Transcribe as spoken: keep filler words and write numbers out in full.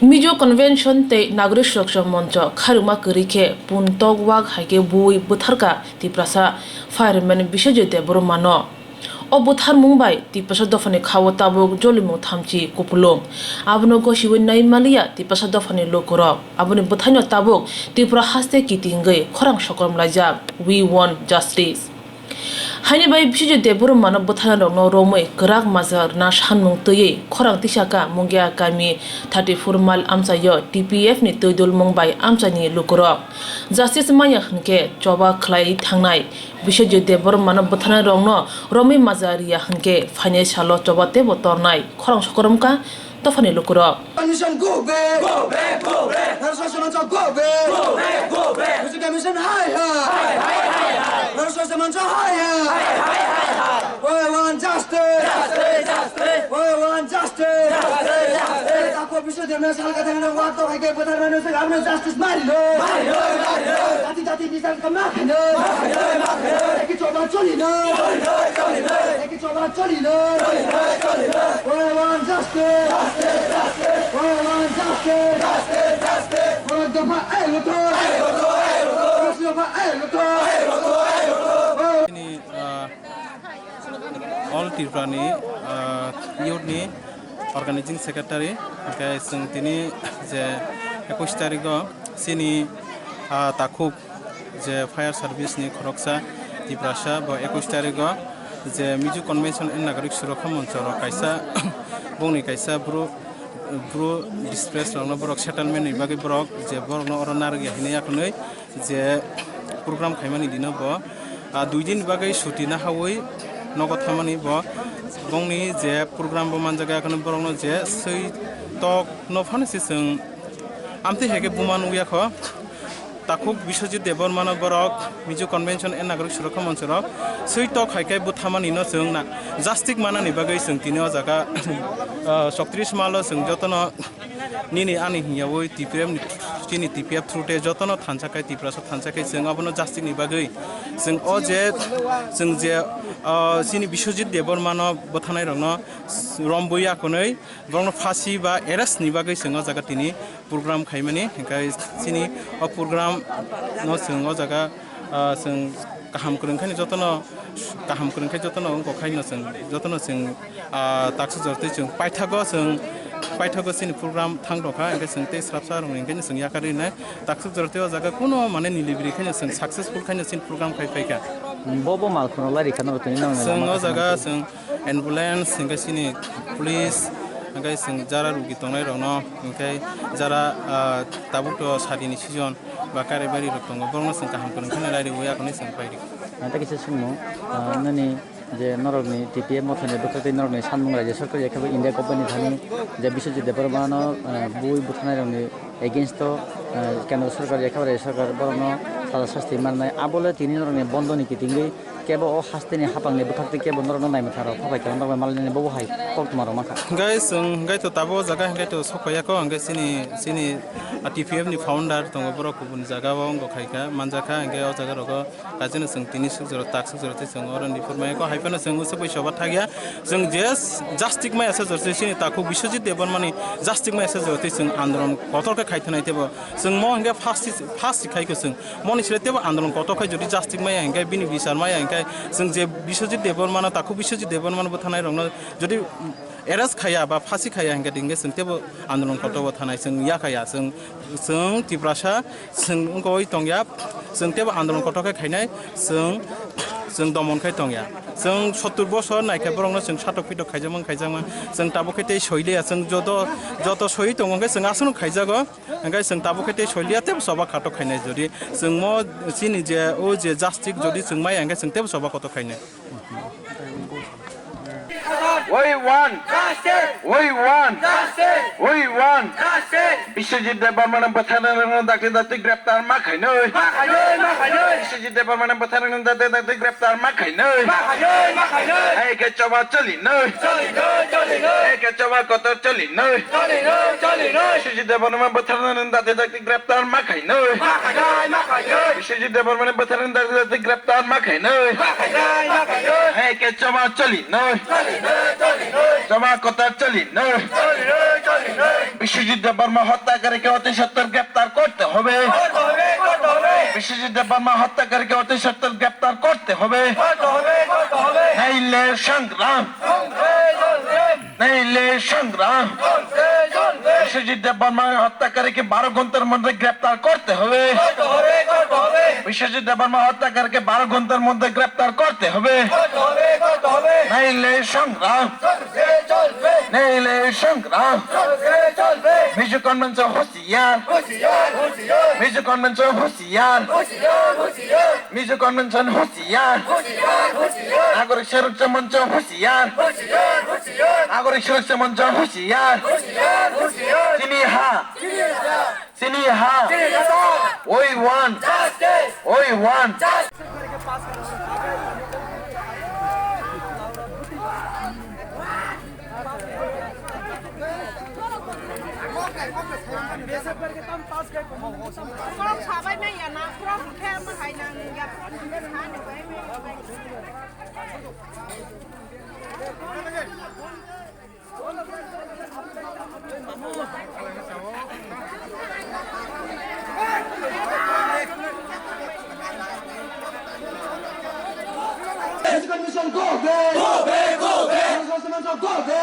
Mizo Convention tei Nagorik Suraksa Moncho kharima kwrwi khe pun tok wak hai khe buwi bwtharkha Tiprasa fireman Biswajit Debbarmano. O bwtharmung bai Tiprasa dophani khao tabuk jolimung thamchi kupulung. Abono gosiwi nai maliya Tiprasa dophani lukurok. Aboni bwthaino tabuk Tripura haste kitingwi khorang sokrom laijak, "We want justice." Haini bai Biswajit Debbarmano bwtharnarokno romwi kwrak majra rwna sanmung twiwi khorang tisaka Mungia kami thirty four mile amchaio T P F ni twi dulmung bai amchaini lukurok justice manya hwnkhe choba khlai thangnai. Biswajit Debbarmano bwtharnairokno romwi majra riya hwnkhe phainai salo choba teibo tornai khorang sokoromkha dophani lukurok. Commission go back. Go back, go back. Naraswasa Moncho go back. Go back, go back. Music Commission hi hi. Hi hi hi hi. Naraswasa Moncho hi hi. Hi hi hi hi. We want justice. Justice, justice. We want justice. Justice, justice. Takhuk Biswajit Debbarmano salka thangna wak tok hai khe bwtharmano se abno justice mari lo. Mari lo, mari lo. Jati jati bichar kama khaino. Ma khaino, ma khaino. Eki choba choli no. Choli no, choli no. Eki choba choli no. Choli no, choli no. We want justice. Justice, justice. We want justice. Justice, justice. Borok dopha ai rwtho. Ai rwtho, ai rwtho. Borok dopha ai rwtho. Ai rwtho, ai rwtho. Chini, ah, All Tripura ni, ah, youth ni organizing secretary, hingke chwng tini je ekush tarikh o chini, ah, takhuk je fire service ni khoroksa Tiprasa bo ekush tarikh o je Mizo Convention and Nagorik Surakha Moncho rok kaisa bongni kaisa bru, bru displace rokno borok settlement ni bagwi borok je borokno oro narwk ya hinwi yakhnwi je program khaimani dino bo, ah, dui din bagwi suti nahawi nogo thamani bo bongni je program bo manjak ya kheno borokno je swi tok no phano se chwng amtwi hai khe buma nukya kho. Takhuk Biswajit Debbarmano borok Mizo Convention and Nagorik Surakha Moncho rok swi tok hai khe bwthamani no chwng na justice manani bagwi chwng tini o jaga, ah, chowtris malo chwng jotono nini ani hingyawi T P F ni, chini T P F through te jotono thansa khai, Tiprasa thansa khai chwng abono justice ni bagwi chwng o je, chwng je, ah, chini Biswajit Debbarmano bwthanai rokno romwi akhonwi borokno phasi ba arrest ni bagwi chwng o jaga tini program khaimani, hingkhe chini o program no chwng o jaga, ah, chwng kaham kwrwng khe jotono, kaham kwrwng khe jotono wngkok khaino chwng jotono chwng, ah, taksuk jortwi chwng paithago chwng paithago chini program thang tongkha, hingkhe chwng tei swrapsa rokni hingkhe chwng yakarwi nai taksuk jortwi o jaga kuno mane nilibri khe chwng successful khaino chini program khai phaikha. Bo bo mal kheno lai rikha no tini nang chwng o jaga chwng ambulance, hingkhe chini police, hingkhe chwng jara rugi tongnai rokno, hingkhe jara, ah, tabuk to sadini season ba kare bari rok tongo, borokno chwng kaham kwrwng kheno rairwi yakni chwng paidi. Ang tei kisa swngmung, ah, nini je norokni T P F mothani bwkhak tei norokni sanmung Rajya Sarkar ya khe bo India Government ni thani je Biswajit Debbarmano, ah, bui buthanai rokni against o, ah, Kendra Sarkar ya khe bo Rajya Sarkar borokno saja sasti mannai, abole tini norokni bondoni kitingwi kebo o hasteni hapangni bwkhaktwi kebo norokno naimwthang rok phabai khe norokbai malainani bobo hai koktwma rok mankha. Hwnkhe chwng hwnkhe to tabuk o jaga hwnkhe to sok paiya kho, hwnkhe chini, chini, ah, T P F ni founder tongo, borok kubun jaga o wngkha khaikha manjakha, hwnkhe o jaga rogo kaisa no chwng tini suk jora tak suk jora tei chwng oro ni phuru maya kho, hai phano chwng usuk bai soba thakya, chwng je justice maya se jora tei chini takhuk Biswajit Debbarmani justice maya se jora tei chwng andolon kotor khe khai thwnai teibo. Chwng mo hwnkhe first, first khai kho chwng. Moni sile teibo andolon kotor khai jodi justice maya hwnkhe bini bichar maya hwnkhe chwng je Biswajit Debbarmano, takhuk Biswajit Debbarmano bwthanai rokno jodi arrest khaya ba phasi khaya hwnkhe hwnkhe chwng teibo andolon kotor bo thanai chwng yakhaya. Chwng, chwng Tiprasa chwng wngkoi tongya, chwng teibo andolon kotor khe khainai chwng, chwng domon khai tongya. Chwng sottur bosor naikhe borokno chwng satok pitok khaijakma khaijakma chwng tabuk khe tei soiliya. Chwng joto, joto soi tongo hwnkhe chwng aswkno khaijago. Hingkhe chwng tabuk khe tei soiliya teibo choba khatok khainai jodi. Chwng mo chini je o je justice jodi chwng maya hingkhe chwng teibo choba kotor khainai. We want. Justice. We want. Justice. We want. Justice. Biswajit Debbarmano bwtharnai rokno dakti dakti greptar ma khainai. Ma khainai, ma khainai. Biswajit Debbarmano bwtharnai rokno dakti dakti greptar ma khainai. Ma khainai, ma khainai. Hai khe choba choli nai. Choli nai, choli nai. Hai khe choba kotor choli nai. Choli nai, choli nai. Biswajit Debbarmano bwtharnai rokno dakti dakti greptar ma khainai. Ma khainai, ma khainai. Biswajit Debbarmano bwtharnai rokno dakti dakti greptar ma khainai. Ma khainai, ma khainai. Hai khe choba choli nai. Choli nai, জমা কথা চলি নয়। বিশ্বজিৎ দেববর্মা হত্যাকারীকে অতি সত্বর গ্রেপ্তার করতে হবে। বিশ্বজিৎ দেববর্মা হত্যাকারীকে অতি সত্বর গ্রেপ্তার করতে হবে। নাইলে সংগ্রাম। নাইলে সংগ্রাম। বিশ্বজিৎ দেববর্মা হত্যাকারীকে বারো ঘন্টার মধ্যে গ্রেপ্তার করতে হবে। বিশ্বজিৎ দেববর্মা হত্যাকারীকে বারো ঘন্টার মধ্যে গ্রেপ্তার করতে হবে। নাইলে সংগ্রাম। নাইলে সংগ্রাম। মিজো কনভেনশন হুঁশিয়ার। মিজো কনভেনশন হুঁশিয়ার। মিজো কনভেনশন হুঁশিয়ার। নাগরিক সুরক্ষা মঞ্চ হুঁশিয়ার। নাগরিক সুরক্ষা মঞ্চ হুঁশিয়ার। চিনি হা। চিনি হা। We want. We want. Kurang sabai mai ya na, kurang khe ma hai nang ya, kurang khe sa ni bai mai. Go back, go back. Go back, go back.